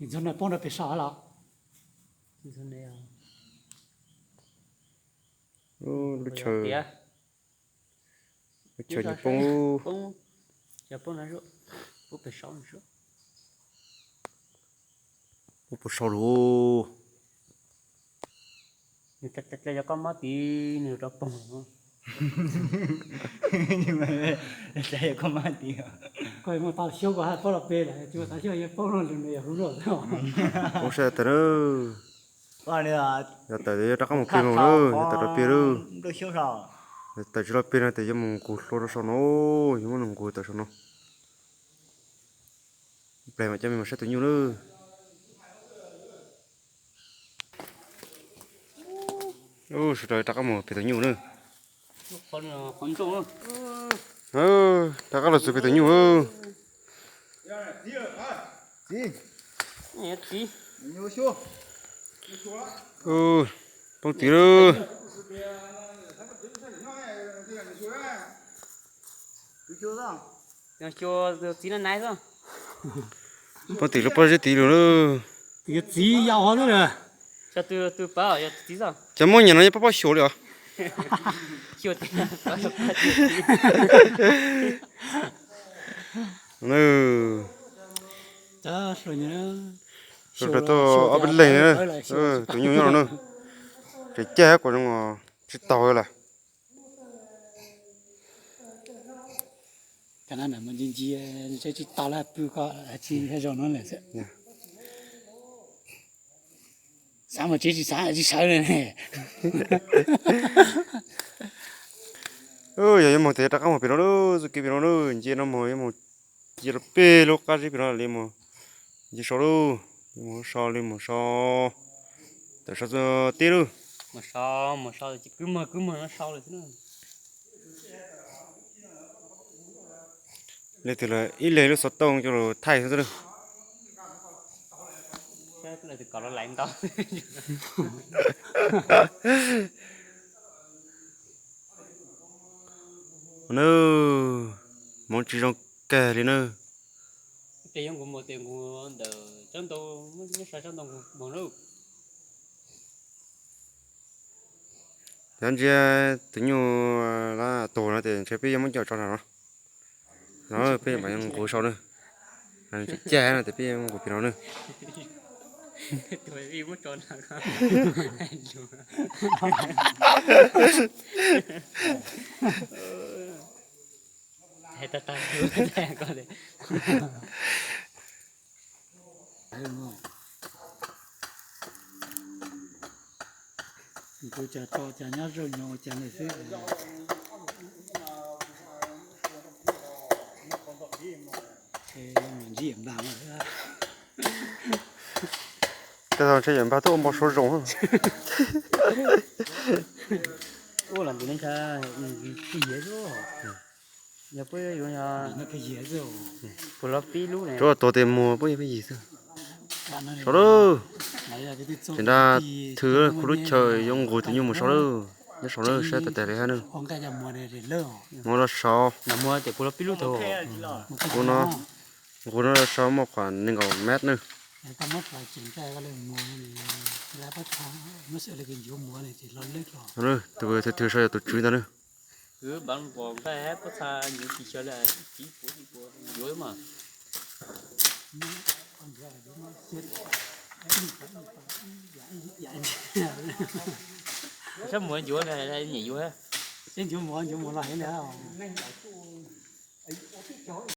Ntxuag na poob rau pem saum los? Lub chaw, lub chaw nws poob. Poob, poob pem saum lus. Koj mob tiv nws rau poog. Koj mob tiv. Koj muaj tau xyoob koj haj poob los pem lawm, tsis muaj tau xyoob yeej poob los lwm nws yog hu luaj. Poob sab tawm na. Yog tawm yog rov qab mus pem mus na, yog tawm rau pem na. Yog tawm tsis los pem no tes yuav mus nqus hlo rau saum no, yuav muab nws nqus tawm saum no. Pleg mas coj me mus saib tus nyuj na. Sawv daws rov qab mus pem tus nyuj na. Rov qab los txog pem tus nyuj. Poob tim lawm. Poob tim lub pob zeb tid lawm na. Txiv yau ho xwb. Cov muab nyiam no yeej pab pab xyuas li os. Sawv daws tuaj ob peb leeg, tus nyuj nyob no na. Tseem cag kuv zoo tsis taus lawm. Ntsia ntsia tsis tau lawm, pw ko tsis zoo no lawm xwb. Xav mus tsev tsis xav tsis sawv li ne. Yog yuav mus tes rov qab mus pem no lauj, txoj kev pem no lauj, nce no mus yuav mus cia rau pem lub qab zib pem no li mus. Nce so lauj, li mus so li mus so, tawm so txog teb lauj. Mus so, mus so kwv muag kwv muag no so lawm xwb na. Leej twg los ib leeg lub xov tooj coj los thaij xwb lauj. Nawb, hmoov tsis zoo kawg li nawb. Ces yuav nqus mus ces nqus ntawm tsob ntoo, nyob sab tsob ntoo nqus mus na. Cov ntsia tus nyuj lab tuag no ces ntshe peb yuav muab coj tso nram no. No peb mam nqus sau na. Cag no ces peb nqus pem no na. Kuv cas tso cas nyob zaug nyob ua cas li xwb. Ces ntshe yawm npag mas. Tej zaum ntshe yawm npag twb ua npau suav zoo. Ua los ntawm no ntshai pib yig xwb. Yog puab yuav yog puas los pib lub ne. Tsuav tuag tes muag puab yog pib yig xwb. Sau lawm. Ces nrab thwv kuv lub chaw yuav nqus tus nyuj mus sau lawm. Nyob sau lawm saib tas tas li hab na. Muab los sau. Kuv no nqus no los sau muaj khuam nees nkaum mev na. Tus thwv thwv sau yog tus tswv ntag na. Sab muag ncuav, nyiam yuav.